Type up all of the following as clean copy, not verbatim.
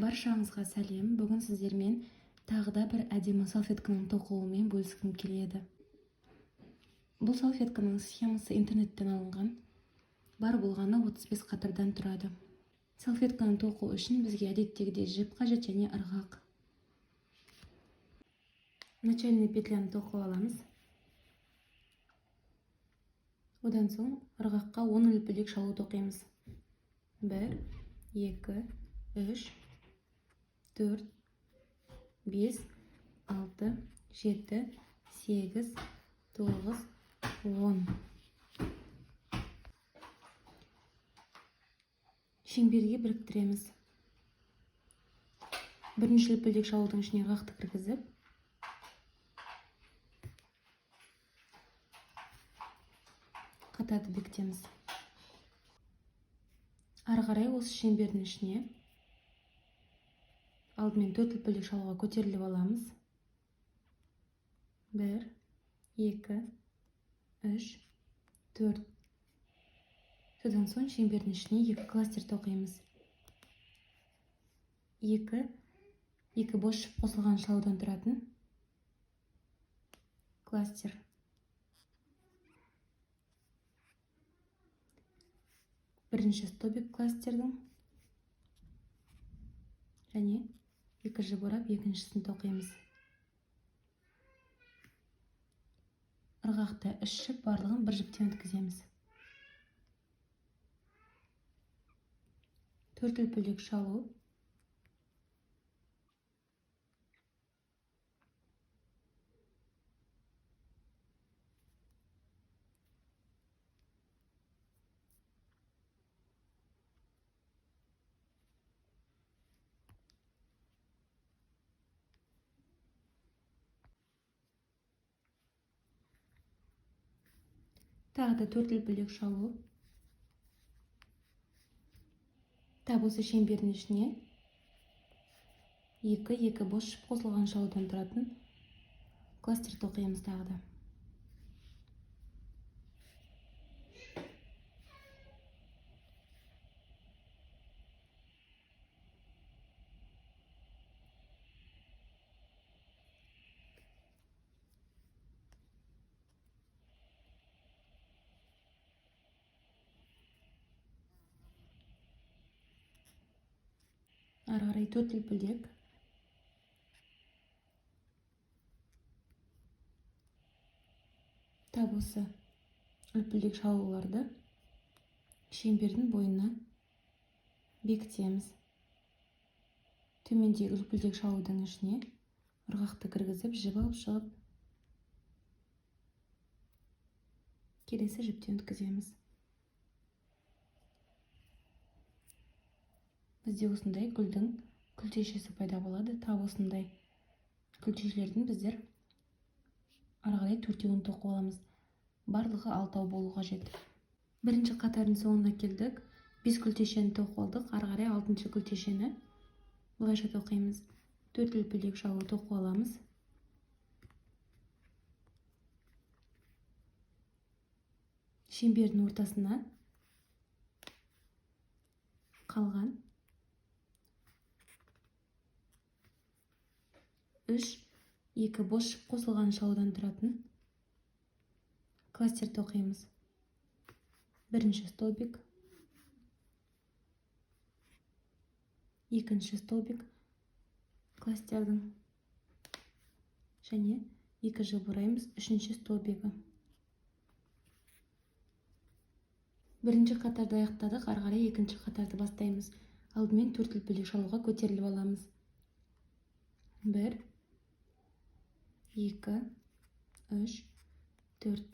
Баршаңызға сәлем. Бүгін сіздермен тағы да бір әдемі салфетканың тоқылуымен бөліскім келеді. Бұл салфетканың схемасы интернеттен алынған. Бар болғаны 35 қатардан тұрады. Салфетканы тоқу үшін бізге әдеттегідей жіп қажет және ырғақ. Начальный петляны тоқып аламыз. Одан соң ырғаққа 10 үлпілдек шалу тоқимыз. 1, 2, 3, 4, 5, 6, 7, 8, 9, 10. Шеңберге біріктіреміз. Бірінші үлпілдек шалудың ішіне ырғақты кіргізіп, қатарды бекітеміз. Ары қарай осы шеңбердің ішіне алдымен 4 үлпілдек шалуға көтеріліп аламыз. 1, 2, 3, 4. Содан соң шеңбердің ішіне 2 кластер тоқимыз. 2 бос жіп қосылған шалудан тұратын кластер. Бірінші столбик кластердің және 2 жіп орап екіншісін тоқимыз. Ырғақта 3 жіп, барлығын бір жіптен өткіземіз. 4 үлпілдек шалу. Тағы да 4 үлпілдек шалу. Тап осы шеңбердің ішіне 2-2 бос жіп қосылған шалудан тұратын кластер тоқимыз тағы да. Ары қарай 4 үлпілдек. Тап осы үлпілдек шалуларды шеңбердің бойына бекітеміз. Төмендегі үлпілдек шалудың ішіне ырғақты кіргізіп, жіп алып шығып, келесі жіптен өткіземіз. Бізде осындай гүлдің күлтешесі пайда болады. Тап осындай күлтешелердің біздер ары қарай төртеуін тоқып аламыз. Барлығы 6 болу қажет. Бірінші қатардың соңына келдік. 5 күлтешені тоқып алдық. Ары қарай 6-шы күлтешені былайша тоқимыз. 4 үлпілдек шалу тоқып аламыз. Шеңбердің ортасына қалған 3, 2 бос жіп қосылған шалудан тұратын кластер тоқимыз. Бірінші столбик, екінші столбик кластердің және 2 жіп ораймыз үшінші столбигі. Бірінші қатарды аяқтадық, ары қарай екінші қатарды бастаймыз. Алдымен 4 үлпілдек шалуға көтеріліп аламыз. 1, 2, 3, 4.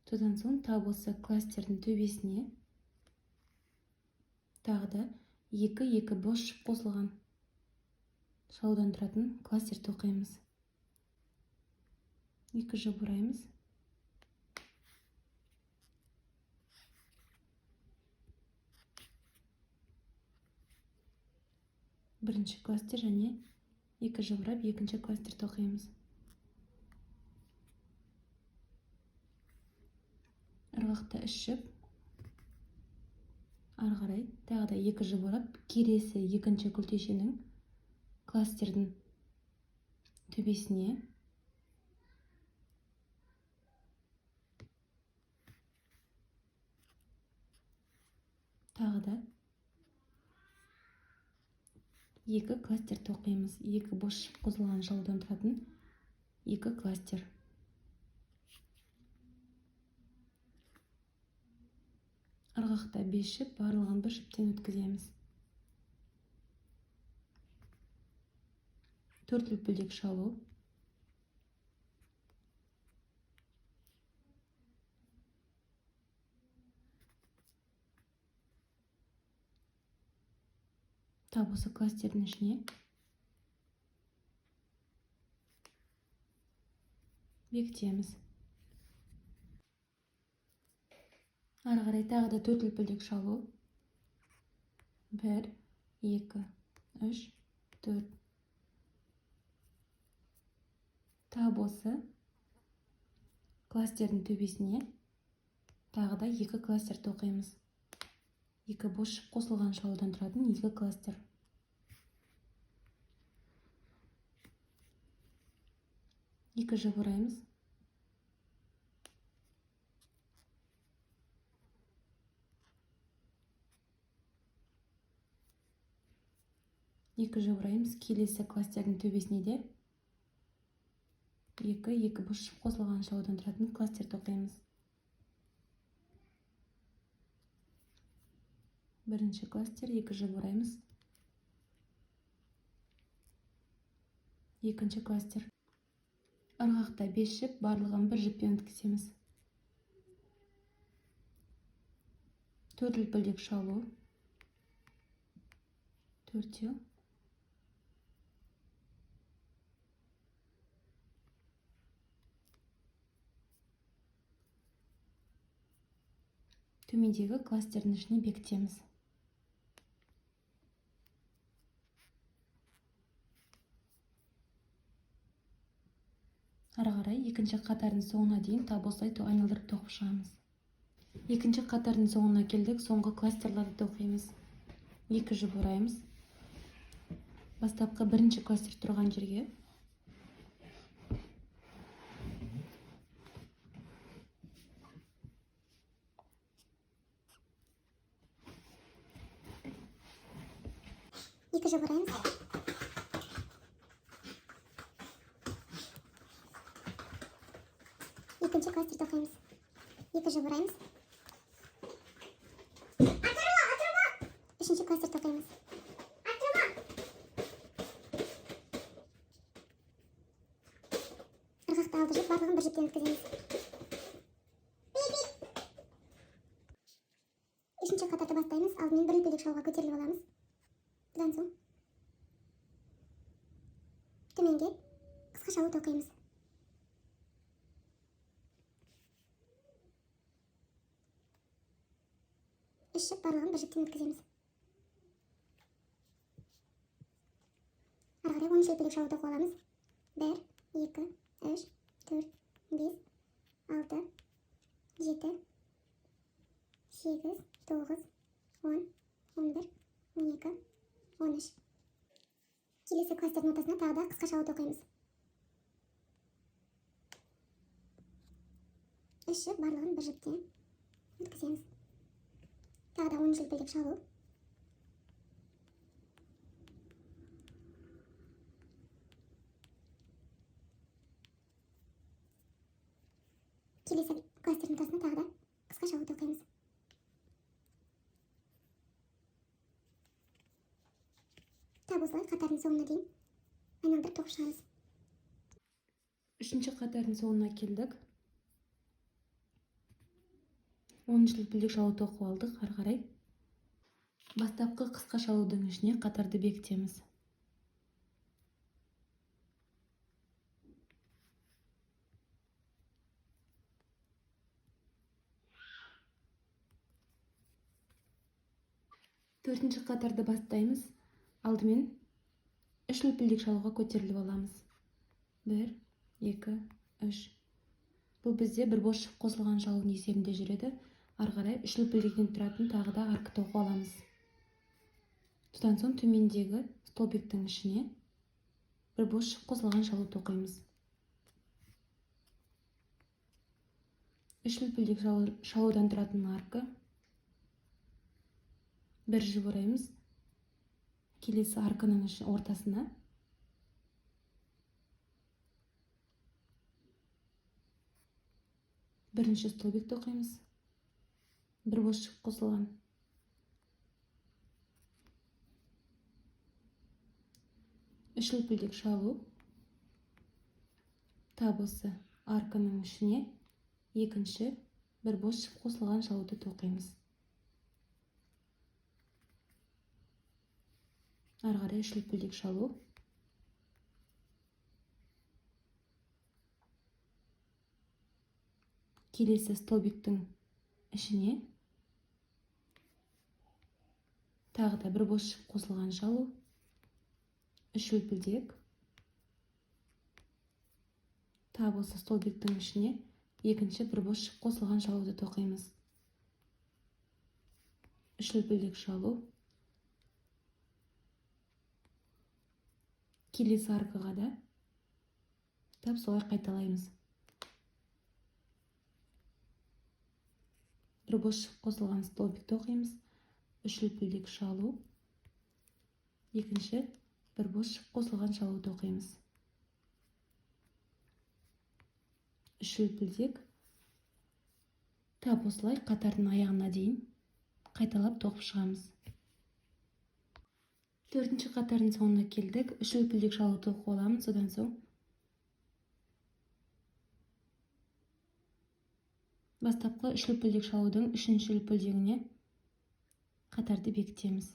Содан соң тап осы кластердің төбесіне тағы да 2-2 бос жіп қосылған шалудан тұратын кластер тоқимыз. 2 жіп ораймыз. Бірінші кластер және 2 жіп орап екінші кластер тоқимыз. Ырғақта 3 жіп, Ары қарай тағы да 2 жіп орап, келесі екінші күлтешенің кластердің төбесіне тағы да 2 кластер тоқимыз. 2 бос жіп қосылған шалудан тұратын 2 кластер. Ырғақта 5 жіп, барлығын бір жіптен өткіземіз. 4 үлпілдек шалу. Тап осы кластердің ішіне бекітеміз. Ары қарай тағы да 4 үлпілдек шалу. 1, 2, 3, 4. Тап осы кластердің төбесіне тағы да 2 кластер тоқимыз. 2 бос жіп қосылған шалудан тұратын 2 кластер. 2 жіп ораймыз. 2 жіп ораймыз. Келесі кластердің төбесіне де 2 бос жіп қосылған шалудан тұратын кластер тоқимыз. Бірінші кластер, 2 жіп ораймыз. Екінші кластер. Ырғақта 5 жіп, барлығын бір жіппен өткіземіз. 4 үлпілдек шалу. 4. Төмендегі кластердің ішіне бекітеміз. Ары қарай екінші қатардың соңына дейін тап осылай айналдырып тоқып шығамыз. Екінші қатардың соңына келдік, соңғы кластерларды тоқимыз. 2 жіп ораймыз. Бастапқы бірінші кластер тұрған жерге 2 жіп ораймыз. Екінші кластер тоқимыз. 2 жіп ораймыз. Үшінші кластер тоқимыз. Ырғақты алты жіп, барлығын бір жіптен өткіземіз. Үшінші қатарды бастаймыз. Алдымен бір үлпілдек шалуға көтеріліп аламыз. Бұдан соң төменге қысқа шалу тоқимыз. 3 жіп, барлығын бір жіптен өткіземіз. Ары қарай 13 үлпілдек шалу тоқып аламыз. 1, 2, 3, 4, 5, 6, 7, 8, 9, 10, 11, 12, 13. Келесі кластердің ортасына тағы да қысқа шалу тоқимыз. 3 жіп, барлығын бір жіптен өткіземіз. Тағы да 13 үлпілдек шалу. Келесі кластердің ортасына тағы да қысқа шалу тоқимыз. Тап осылай қатардың соңына дейін айналдырып тоқып шығамыз. Үшінші қатардың соңына келдік. 10 үлпілдек шалу тоқып алдық. Ары қарай бастапқы қысқа шалудың ішіне қатарды бекітеміз. Төртінші қатарды бастаймыз. Алдымен 3 үлпілдек шалуға көтеріліп аламыз. 1, 2, 3. Бұл бізде бір бос жіп қосылған шалудың есебінде жүреді. Ары қарай үш үлпілдектен тұратын тағы да арка тоқып аламыз. Содан соң төмендегі столбиктің ішіне бір бос жіп қосылған шалу тоқимыз. Үш үлпілдек шалудан тұратын арка. Бір жіп ораймыз. Келесі арканың ортасына бірінші столбик тоқимыз. Бір бос жіп қосылған. Үш үлпілдек шалу. Тап осы арканың ішіне екінші бір бос жіп қосылған шалуды тоқимыз. Ары қарай үш үлпілдек шалу. Келесі столбиктің ішіне тағы да бір бос жіп қосылған шалу, үш үлпілдек. Тап осы столбиктің ішіне екінші бір бос жіп қосылған шалуды тоқимыз. Үш үлпілдек шалу. Келесі аркаға да тап солай қайталаймыз. Бір бос жіп қосылған столбик тоқимыз. Үш үлпілдек шалу. Екінші бір бос жіп қосылған шалу тоқимыз. Үш үлпілдек. Тап осылай қатардың аяғына дейін қайталап тоқып шығамыз. Төртінші қатардың соңына келдік. Үш үлпілдек шалу тоқып аламыз. Содан соң бастапқы үш үлпілдек шалудың үшінші үлпілдегіне қатарды бекітеміз.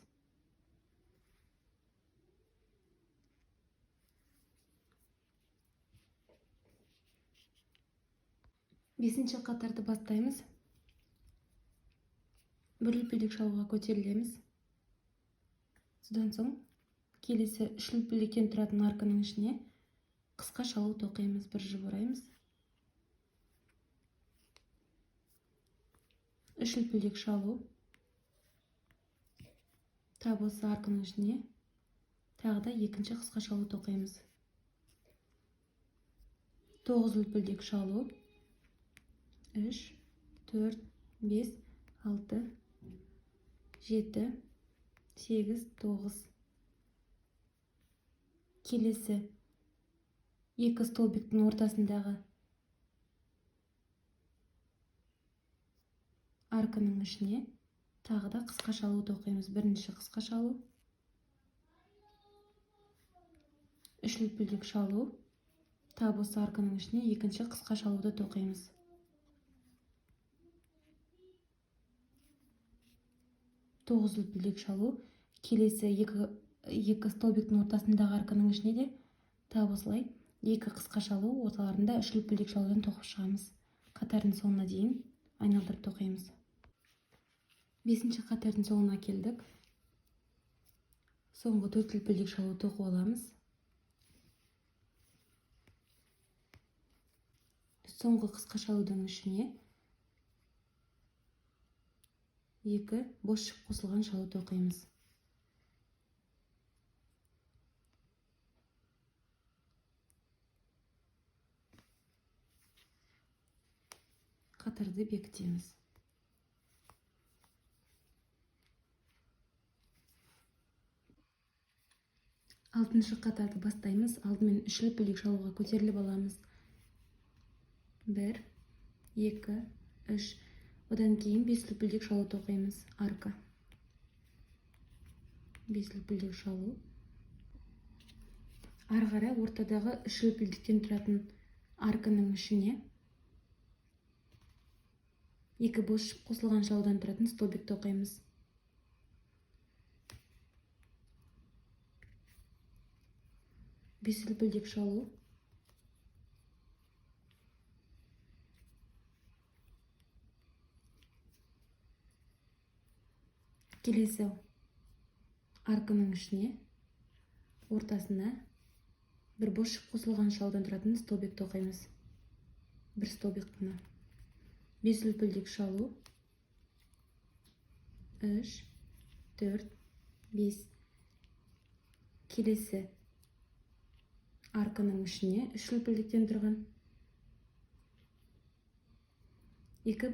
Бесінші қатарды бастаймыз. Бір үлпілдек шалуға көтерілеміз. Содан соң келесі үш үлпілдектен тұратын арканың ішіне қысқа шалу тоқимыз. Бір жіп ораймыз. Үш үлпілдек шалу. Тап осы арканың ішіне тағы да екінші қысқа шалу тоқимыз. 9 үлпілдек шалу. 3, 4, 5, 6, 7, 8, 9. Келесі екі столбиктің ортасындағы арканың ішіне тағы да қысқа шалу тоқимыз. Бірінші қысқа шалу, үш үлпілдек шалу. Тап осы арканың ішіне екінші қысқа шалуды тоқимыз. 9 үлпілдек шалу. Келесі екі столбиктің ортасындағы арканың ішіне де тап осылай екі қысқа шалу, орталарында үш үлпілдек шалудан тоқып шығамыз. Қатардың соңына дейін айналдырып тоқимыз. Бесінші қатардың соңына келдік. Соңғы 4 үлпілдек шалу тоқып аламыз. Соңғы қысқа шалудың ішіне 2 бос жіп қосылған шалу тоқимыз. Қатарды бекітеміз. Алтыншы қатарды бастаймыз. Алдымен үш үлпілдек шалуға көтеріліп аламыз. 1, 2, 3. Одан кейін 5 үлпілдек шалу тоқимыз. Арка. 5 үлпілдек шалу. Ары қарай ортадағы үш үлпілдектен тұратын арканың ішіне 2 бос жіп қосылған шалудан тұратын столбик тоқимыз. 5 үлпілдек шалу. Келесі арканың ішіне ортасына бір бос жіп қосылған шалудан тұратын столбик тоқимыз. Бір столбик қана. 5 үлпілдек шалу. 3, 4, 5. Келесі арканың ішіне 3 үлпілдектен тұрған 2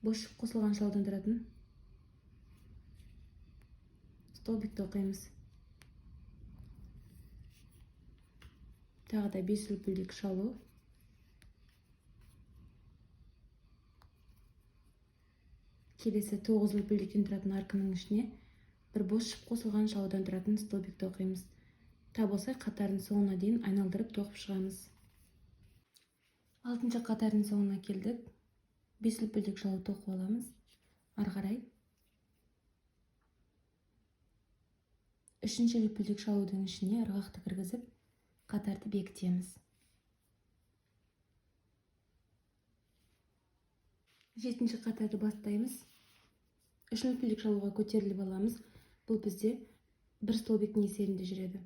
бос жіп қосылған шалудан тұратын столбик тоқимыз. Тағы да 5 үлпілдек шалу. Келесі 9 үлпілдектен тұратын арканың ішіне бір бос жіп қосылған шалудан тұратын столбик тоқимыз. Тап осылай қатардың соңына дейін айналдырып тоқып шығамыз. 6-шы қатардың соңына келдік. 5 үлпілдек шалу тоқып аламыз. Ары қарай 3-ші үлпілдек шалудың ішіне ырғақты кіргізіп, қатарды бекітеміз. 7-ші қатарды бастаймыз. 3 үлпілдек шалуға көтеріліп аламыз. Бұл бізде бір столбиктің есебінде жүреді.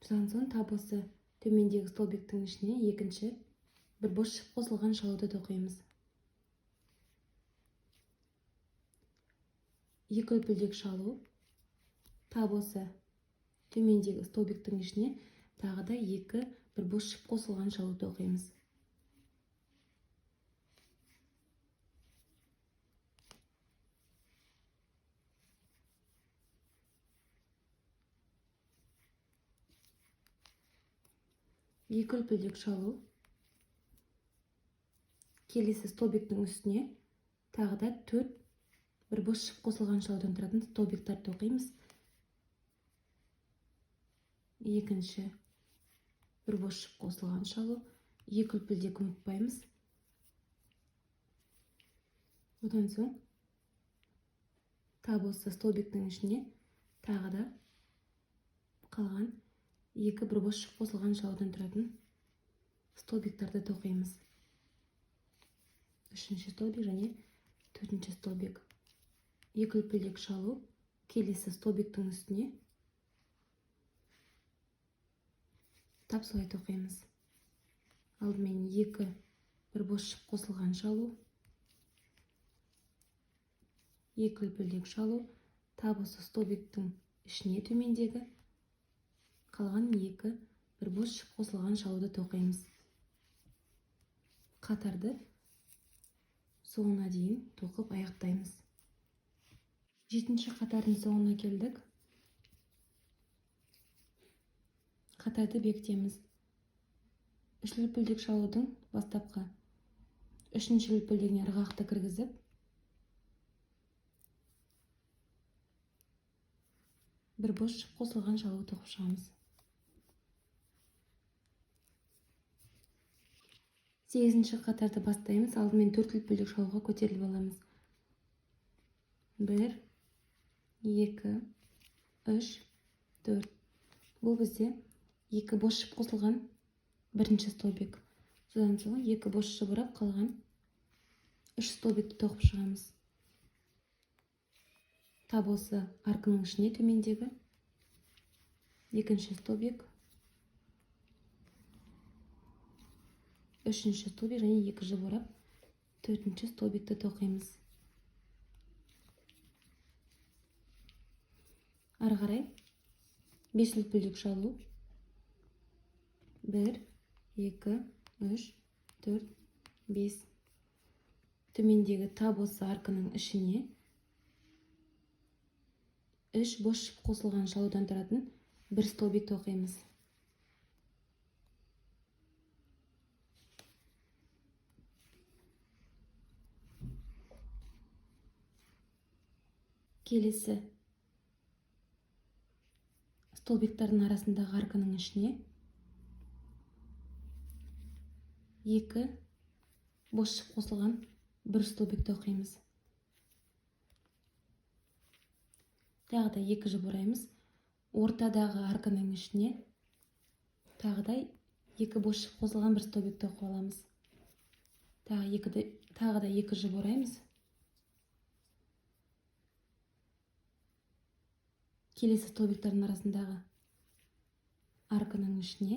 Содан соң тап осы төмендегі столбиктің ішіне екінші бір бос жіп қосылған шалуды тоқимыз. 2 үлпілдек шалу. Тап осы төмендегі столбиктің ішіне тағы да 2 бір бос жіп қосылған шалу тоқимыз. 2 үлпілдек шалу. Келесі столбиктің үстіне тағы да 4 бір бос жіп қосылған шалудан тұратын столбиктар тоқимыз. Екінші бір бос жіп қосылған шалу. 2 үлпілдек ұмытпаймыз. Одан соң тап осы столбиктің ішіне тағы да қалған 2 бір бос жіп қосылған шалудан тұратын столбиктарды тоқимыз. 3-ші столбик және 4-ші столбик. 2 үлпілдек шалу. Келесі столбиктің үстіне тап солай тоқимыз. Алдымен 2 бір бос жіп қосылған шалу, 2 үлпілдек шалу, тап осы столбиктің ішіне төмендегі қалған 2 бір бос жіп қосылған шалуды тоқимыз. Қатарды соңына дейін тоқып аяқтаймыз. 7-ші қатардың соңына келдік. Қатарды бекітеміз. 3 үлпілдек шалудың бастапқы 3-ші үлпілдегіне ырғақты кіргізіп, бір бос жіп қосылған шалу тоқып шығамыз. 8-ші қатарды бастаймыз. Алдымен 4 үлпілдек шалуға көтеріліп аламыз. 1, 2, 3, 4. Бұл бізде 2 бос жіп қосылған бірінші столбик. Содан соң 2 бос жіп орап қалған 3 столбикті тоқып шығамыз. Тап осы арканың ішіне төмендегі екінші столбик, 3-ші столбик және 2 жіп орап 4-ші столбикті тоқимыз. Ары қарай 5 үлпілдек шалу. 1, 2, 3, 4, 5. Төмендегі тап осы арканың ішіне 3 бос жіп қосылған шалудан тұратын бір столбик тоқимыз. Келесі столбиктардың арасындағы арканың ішіне 2 бос жіп қосылған бір столбик тоқимыз. Тағы да 2 жіп ораймыз. Ортадағы арканың ішіне тағы да 2 бос жіп қосылған бір столбик тоқып аламыз. Тағы да 2 жіп ораймыз. Келесі столбиктардың арасындағы арканың ішіне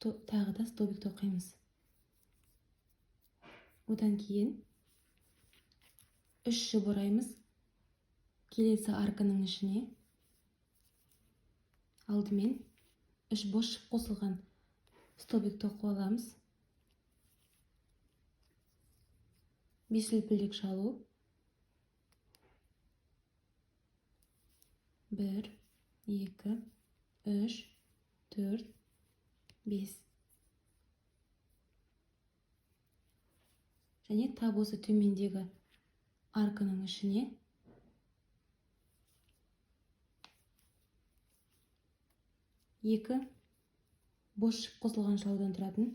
тағы да столбик тоқимыз. Одан кейін 3 жіп ораймыз. Келесі арканың ішіне алдымен 3 бос жіп қосылған столбик тоқып аламыз. 5 үлпілдек шалу. 1, 2, 3, 4, 5. Және тап осы төмендегі арканың ішіне 2 бос жіп қосылған шалудан тұратын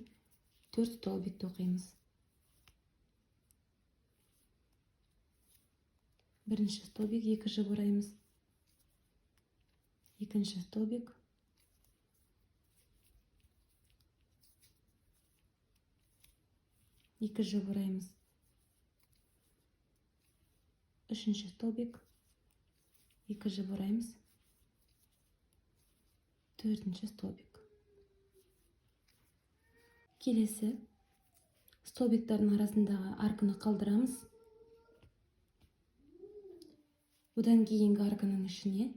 4 столбик тоқимыз. Бірінші столбик 2 жіп ораймыз. Екінші столбик, 2 жіп ораймыз. Үшінші столбик, 2 жіп ораймыз. Төртінші столбик. Келесі столбиктардың арасындағы арканы қалдырамыз. Одан кейінгі арканың ішіне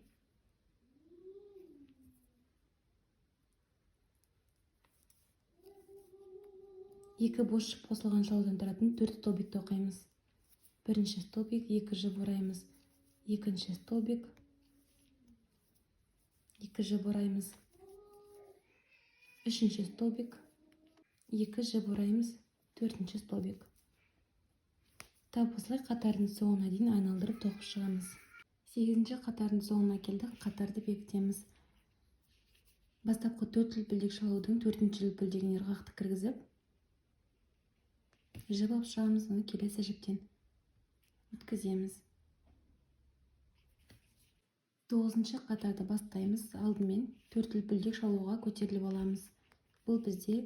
2 бос жіп қосылған шалудан тұратын 4 столбик тоқимыз. Бірінші столбик, 2 жіп ораймыз. Екінші столбик, 2 жіп ораймыз. Үшінші столбик, 2 жіп ораймыз. Төртінші столбик. Тап осылай қатардың соңына дейін айналдырып тоқып шығамыз. 8-ші қатардың соңына келдік, қатарды бекітеміз. Бастапқы 4 үлпілдек шалудың 4-ші үлпілдегіне ырғақты кіргізіп, жіп алып шығамыз, оны келесі жіптен өткіземіз. 9-шы қатарды бастаймыз. Алдымен 4 үлпілдек шалуға көтеріліп аламыз. Бұл бізде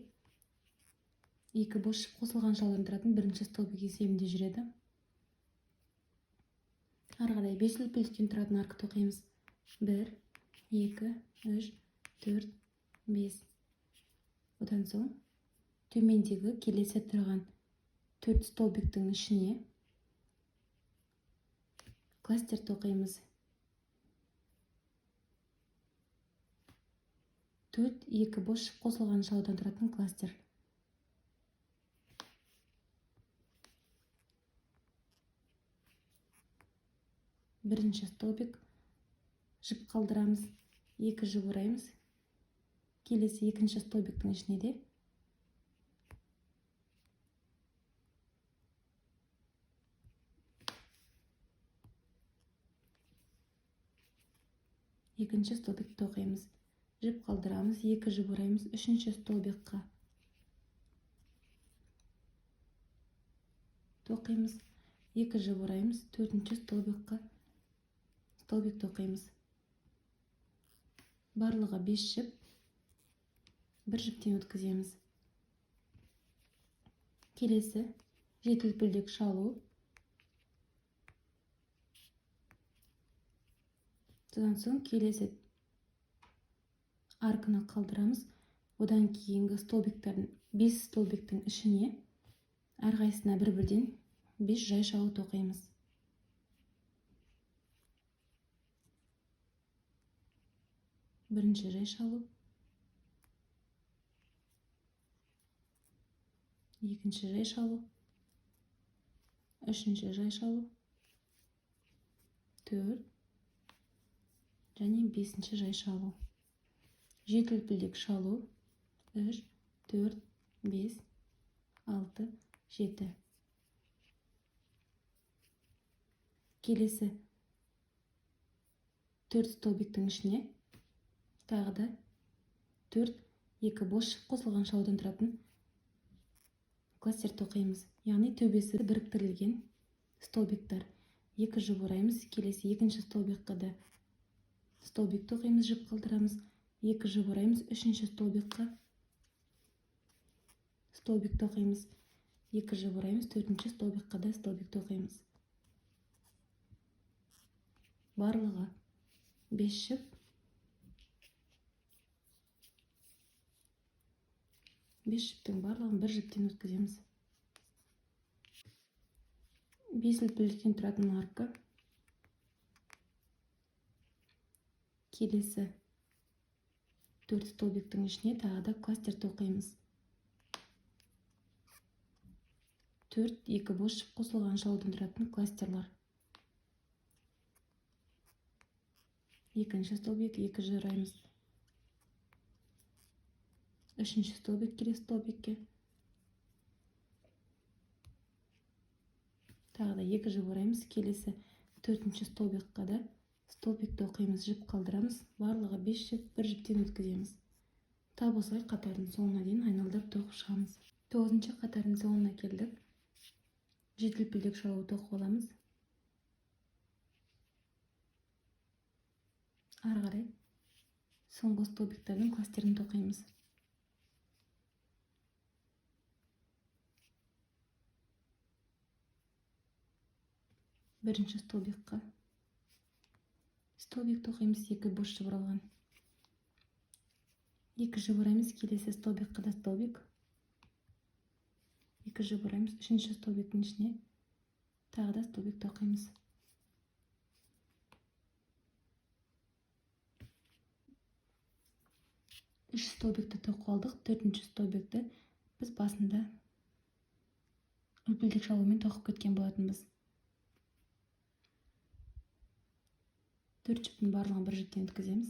2 бос жіп қосылған шалудан тұратын бірінші столбик есебінде жүреді. Ары қарай 5 үлпілдектен тұратын арка тоқимыз. 1, 2, 3, 4, 5. Одан соң төмендегі келесі тұрған 4 столбиктің ішіне кластер тоқимыз. 4, 2 бос жіп қосылған шалудан тұратын кластер. Бірінші столбик, жіп қалдырамыз, 2 жіп ораймыз. Келесі екінші столбиктің ішіне де екінші столбик тоқимыз. Жіп қалдырамыз, 2 жіп ораймыз. Үшінші столбикқа тоқимыз, 2 жіп ораймыз. Төртінші столбикқа столбик тоқимыз. Барлығы 5 жіп, бір жіптен өткіземіз. Келесі 7 үлпілдек шалу. Содан соң келесі арканы қалдырамыз. Одан кейінгі столбиктардың 5 столбиктің ішіне әрқайсысына бір-бірден 5 жай шалу тоқимыз. Бірінші жай шалу, екінші жай шалу, үшінші жай шалу, 4 және 5-ші жай шалу. 7 үлпілдек шалу, 3, 4, 5, 6, 7. Келесі 4 столбиктің ішіне тағы да 4, 2 бос жіп қосылған шалудан тұратын кластер тоқимыз. Яғни төбесі біріктірілген столбиктар. 2 жіп ораймыз. Келесі екінші столбикқа да столбик тоқимыз, жіп қалдырамыз. 2 жіп ораймыз. Үшінші столбикқа столбик тоқимыз. 2 жіп ораймыз. Төртінші столбикқа да столбик тоқимыз. Барлығы 5 жіп. 5 жіптің барлығын бір жіптен өткіземіз. 5 үлпілдектен тұратын арка. Келесі 4 столбиктің ішіне тағы да кластер тоқимыз. 4 2 бос жіп қосылған шалудан тұратын кластерлар. Екінші столбик 2 жыраймыз. Үшінші столбик келесі столбикке. Тағы да 2 жіп ораймыз. Келесі төртінші столбикқа да столбик тоқимыз, жіп қалдырамыз. Барлығы 5 жіп, бір жіптен өткіземіз. Тап осылай қатардың соңына дейін айналдырып тоқып шығамыз. 9-шы қатардың соңына келдік. 7 үлпілдек шалу тоқып аламыз. Ары қарай соңғы столбиктердің кластерін тоқимыз. Бірінші столбикқа столбик тоқимыз, 2 бос жіп оралған. 2 жіп ораймыз, келесі столбикқа да столбик. 2 жіп ораймыз, үшінші столбиктің ішіне тағы да столбик тоқимыз. 3 столбикті тоқып алдық. 4-ші столбикті біз басында үлпілдек шалумен тоқып кеткен болатынбыз. 4 жіптің барлығын бір жіптен өткіземіз.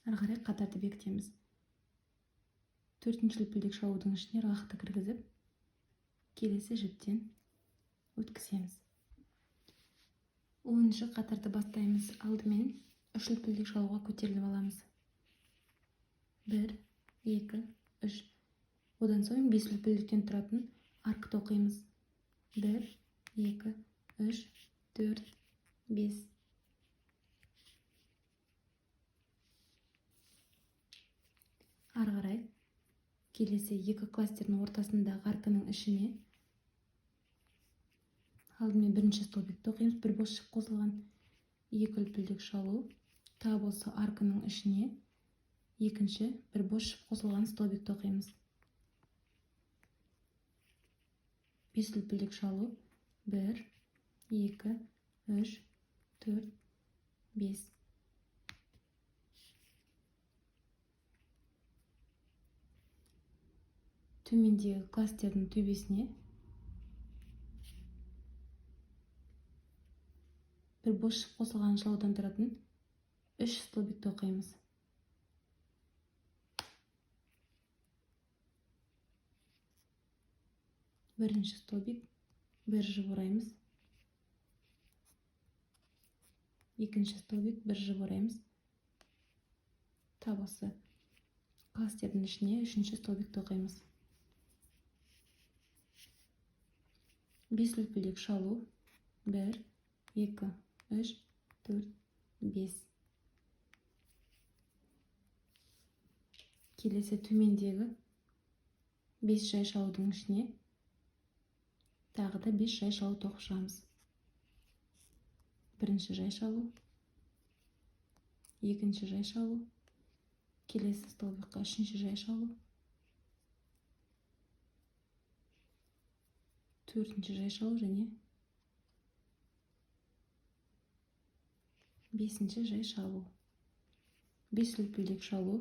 Ары қарай қатарды бекітеміз. 4-ші үлпілдек шалудың ішіне ырғақты кіргізіп, келесі жіптен өткіземіз. 10-шы қатарды бастаймыз. Алдымен 3 үлпілдек шалуға көтеріліп аламыз. 1, 2, 3. Одан соң 5 үлпілдектен тұратын арка тоқимыз. 1, 2, 3, 4, 5. Ары қарай келесі 2 кластердің ортасындағы арканың ішіне алдымен бірінші столбик тоқимыз, бір бос жіп қосылған, 2 үлпілдек шалу, тап осы арканың ішіне екінші бір бос жіп қосылған столбик тоқимыз. 5 үлпілдек шалу, 1, 2, 3, 4, 5. Төмендегі кластердің төбесіне бір бос жіп қосылған шалудан тұратын 3 столбик тоқимыз. Бірінші столбик, бір жіп ораймыз. Екінші столбик, бір жіп ораймыз. Тап осы кластердің ішіне үшінші столбик тоқимыз. 5 үлпілдек шалу, 1, 2, 3, 4, 5. Келесі төмендегі 5 жай шалудың ішіне тағы да 5 жай шалу тоқып шығамыз. Бірінші жай шалу, екінші жай шалу, келесі столбикқа үшінші жай шалу, төртінші жай шалу және бесінші жай шалу. 5 үлпілдек шалу.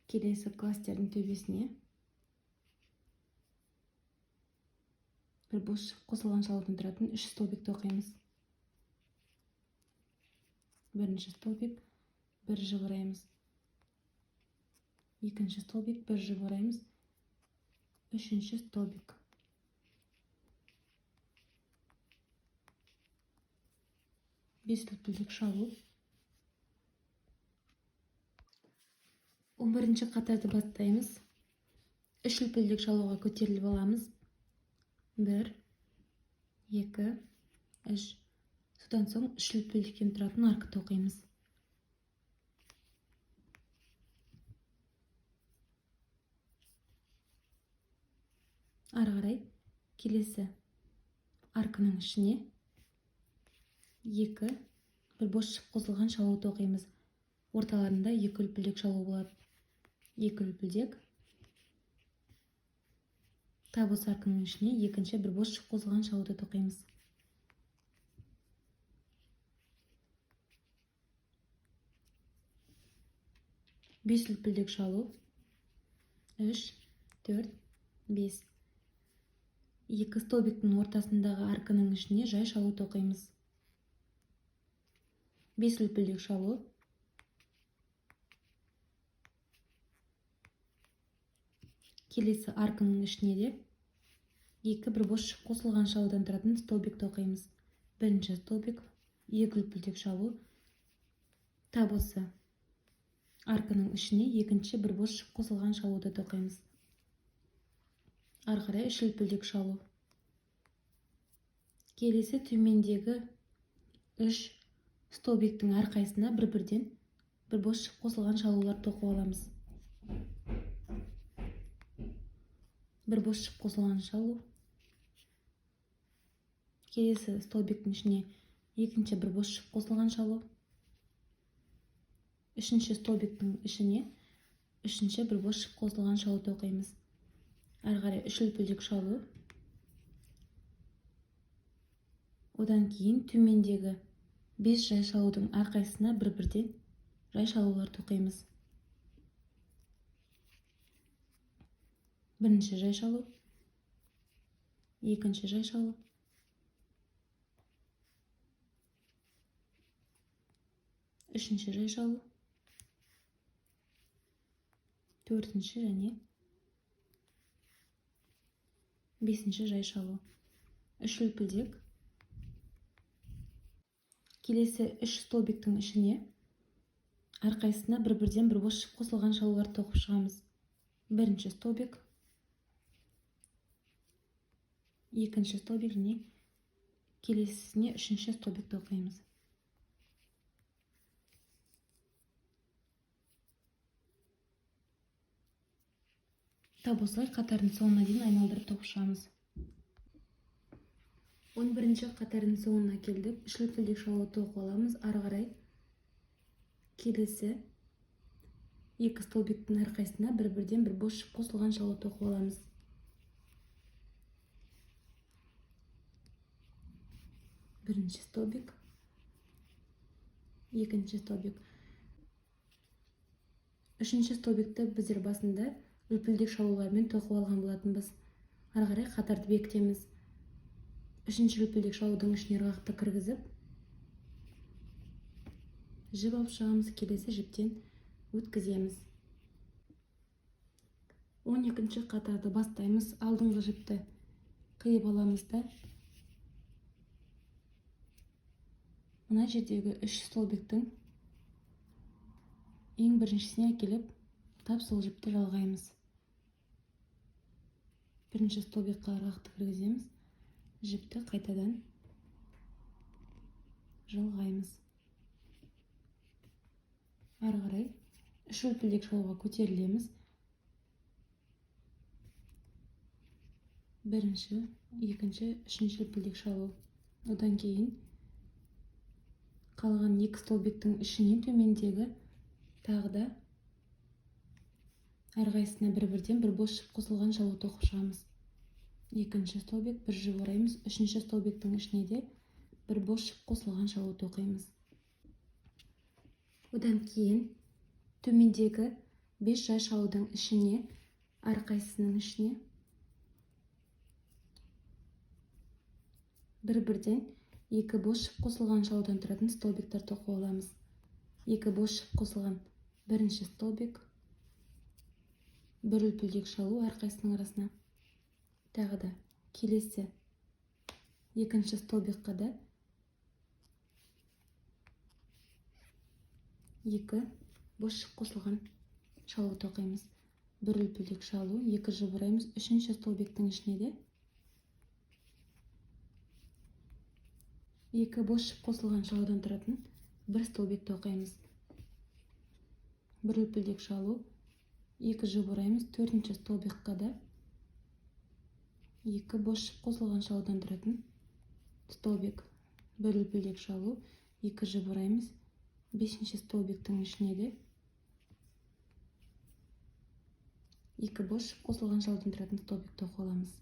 Келесі кластердің төбесіне бір бос жіп қосылған шалудан тұратын 3 столбик тоқимыз. Бірінші столбик, бір жіп ораймыз. Екінші столбик, бір жіп ораймыз. Үшінші столбик. 5 үлпілдек шалу. 11-ші қатарды бастаймыз. 3 үлпілдек шалуға көтеріліп аламыз. 1, 2, 3. Содан соң 3 үлпілдектен тұратын арка тоқимыз. Ары қарай келесі арканың ішіне 2 бір бос жіп қосылған шалу тоқимыз. Орталарында 2 үлпілдек шалу болады. 2 үлпілдек. Тап осы арканың ішіне екінші бір бос жіп қосылған шалуды тоқимыз. 5 үлпілдек шалу. 3, 4, 5. 2 столбиктің ортасындағы арканың ішіне жай шалу тоқимыз. 5 үлпілдек шалу. Келесі арканың ішіне де 2 бір бос жіп қосылған шалудан тұратын столбик тоқимыз. Бірінші столбик, 2 үлпілдек шалу. Тап осы арканың ішіне екінші бір бос жіп қосылған шалуды тоқимыз. Ары қарай 3 үлпілдек шалу. Келесі төмендегі 3 столбиктің әрқайсысына бір-бірден бір бос жіп қосылған шалулар тоқып аламыз. Бір бос жіп қосылған шалу. Келесі столбиктің ішіне екінші бір бос жіп қосылған шалу. Үшінші столбиктің ішіне үшінші бір бос жіп қосылған шалу тоқимыз. Ары қарай 3 үлпілдек шалу. Одан кейін төмендегі 5 жай шалудың әрқайсысына бір-бірден жай шалулар тоқимыз. Бірінші жай шалу, екінші жай шалу, үшінші жай шалу, төртінші және бесінші жай шалу. 3 үлпілдек. Келесі 3 столбиктің ішіне әрқайсысына бір-бірден бір бос жіп қосылған шалулар тоқып шығамыз. Бірінші столбик, екінші столбик және келесісіне үшінші столбик тоқимыз. Тап осылай қатардың соңына дейін айналдырып тоқып шығамыз. 11-ші қатардың соңына келдік. 3 үлпілдек шалу тоқып аламыз. Ары қарай келесі 2 столбиктің әрқайсысына бір-бірден бір бос жіп қосылған шалу тоқып аламыз. Бірінші столбик, екінші столбик. Үшінші столбикті біздер басында үлпілдек шалулармен тоқып алған болатынбыз. Ары қарай қатарды бекітеміз. Үшінші үлпілдек шалудың ішіне ырғақты кіргізіп, жіп алып шығамыз, келесі жіптен өткіземіз. 12-ші қатарды бастаймыз. Алдыңғы жіпті қиып аламыз да, мына жердегі 3 столбиктің ең біріншісіне әкеліп, тап сол жіпті жалғаймыз. Бірінші столбикқа ырғақты кіргіземіз, жіпті қайтадан жалғаймыз. Ары қарай 3 үлпілдек шалуға көтерілеміз. Бірінші, екінші, үшінші үлпілдек шалу. Одан кейін қалған 2 столбиктің ішінен төмендегі тағы да әрқайсысына бір-бірден бір бос жіп қосылған шалу тоқып шығамыз. Екінші столбик, бір жіп ораймыз. Үшінші столбиктің ішіне де бір бос жіп қосылған шалу тоқимыз. Одан кейін төмендегі 5 жай шалудың ішіне, әрқайсысының ішіне бір-бірден 2 бос жіп қосылған шалудан тұратын столбиктер тоқып аламыз. 2 бос жіп қосылған бірінші столбик, бір үлпілдек шалу әрқайсысының арасына, тағы да келесі екінші столбикқа да 2 бос жіп қосылған шалу тоқимыз. Бір үлпілдек шалу, 2 жіп ораймыз. Үшінші столбиктің ішіне де 2 бос жіп қосылған шалудан тұратын бір столбик тоқимыз. Бір үлпілдек шалу, 2 жіп ораймыз. Төртінші столбикқа да 2 бос жіп қосылған шалудан тұратын столбик, бір үлпілдек шалу, 2 жіп ораймыз. Бесінші столбиктің ішіне де 2 бос жіп қосылған шалудан тұратын столбик тоқып аламыз.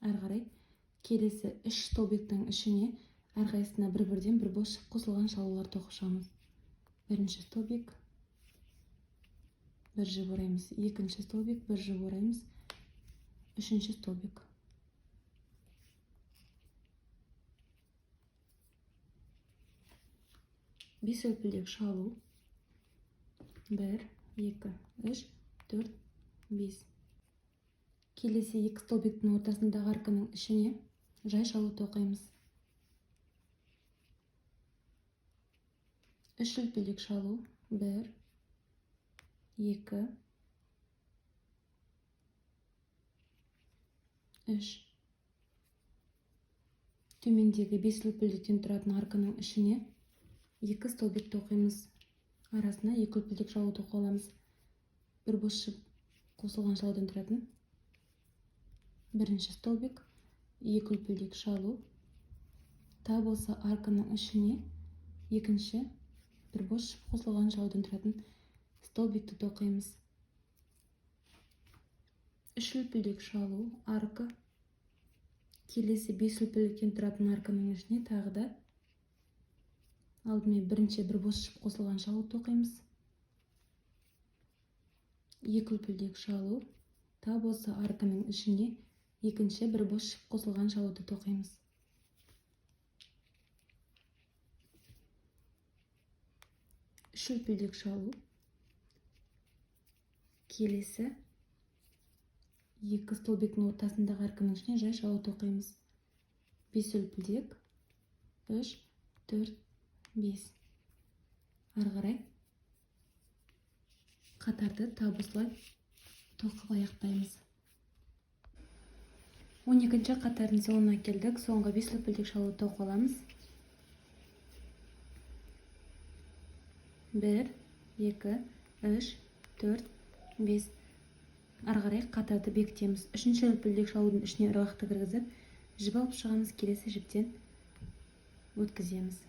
Әрі қарай келесі 3 столбиктің ішіне әрқайсысына бір-бірден бір бос жіп қосылған шалулар тоқып шығамыз. Бірінші столбик, бір жіп ораймыз, екінші столбик, бір жіп ораймыз, үшінші столбик. 5 үлпілдек шалу. 1, 2, 3, 4, 5. Келесі 2 столбиктің ортасындағы арканың ішіне жай шалу тоқимыз. 3 үлпілдек шалу. 1, 2, 3. Төмендегі 5 үлпілдектен тұратын арканың ішіне 2 столбик тоқимыз. Арасына 2 үлпілдек шалу тоқып аламыз. Бір бос жіп қосылған шалудан тұратын бірінші столбик, 2 үлпілдек шалу. Тап осы арканың ішіне екінші бір бос жіп қосылған шалудан тұратын столбикті тоқимыз. 3 үлпілдек шалу, арка. Келесі 5 үлпілдектен тұратын арканың ішіне тағы да алдымен бірінші бір бос жіп қосылған шалу тоқимыз. 2 үлпілдек шалу, тап осы арканың ішіне екінші бір бос жіп қосылған шалуды тоқимыз. 3 үлпілдек шалу. Келесі 2 столбиктің ортасындағы арканың ішіне жай шалу тоқимыз. 5 үлпілдек, 3, 4, 5. Ары қарай қатарды тап осылай тоқып аяқтаймыз. 12-ші қатардың соңына келдік. Соңғы 5 үлпілдек шалу тоқып аламыз. 1, 2, 3, 4, 5. Ары қарай қатарды бекітеміз. 3-ші үлпілдек шалудың ішіне ырғақты кіргізіп, жіп алып шығамыз, келесі жіптен өткіземіз.